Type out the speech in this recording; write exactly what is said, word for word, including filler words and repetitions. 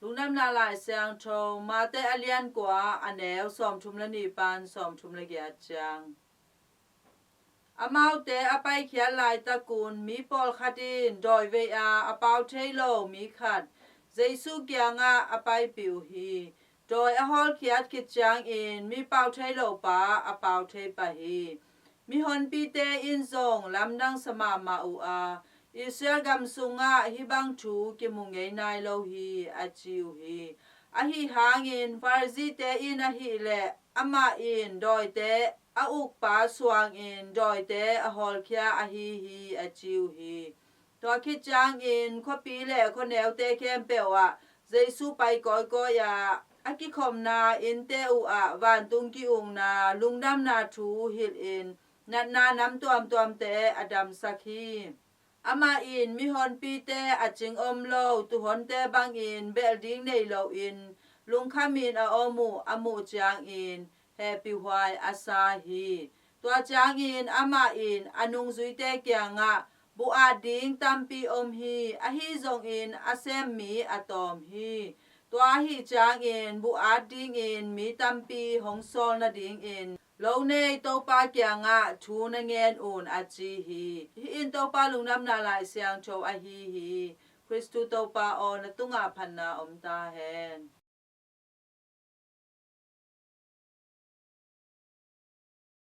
Lungdamna Lai Siangtho, Mate a lian kua, a neu sawmthum le nih pan sawmthum le giat ciang. Amaute a paikhiat laitakun mi pawlkhat in dawivei a a pau thei lo mi khat Jesu kiangah a paipih uh hi. Dawi a hawlkhiat khit ciangin mi pau thei lo pa a pau thei pah hi. Mihonpite in zong lamdang sa mahmah uh a, Israel gam sungah hih bang thu kimu ngei nai lo hi, a ci uh hi. Ahi hangin Pharisee-te in ahih leh amah in dawite a ukpa suangin dawite a hawlkhia ahi hi, a ci uh hi. Tua khit ciangin khuapi le khuaneute khempeuh ah Jesu pai kawikawi a, a kikhopna innte uh ah vantung ki-ukna lungdamna thu hilhin natna nam tuamtuamte a damsak hi. Amah in mihonpite a cing om lo tuuhonte bangin belh ding nei loin lungkhamin a om uh a muh ciangin hehpihhuai a sa hi. Tua ciangin amah in a nungzuite kiangah, "Buh at ding tampi om hi, ahi zongin a sem mi a tawm hi. Tua ahih ciangin buh at dingin mi tampi hong sawl nadingin lo nei Topa kiangah thu na ngen un," a ci hi. Hih in Topa Lungdamna Lai Siangtho ahi hi. Khristu Topa aw, na tungah phatna om ta hen.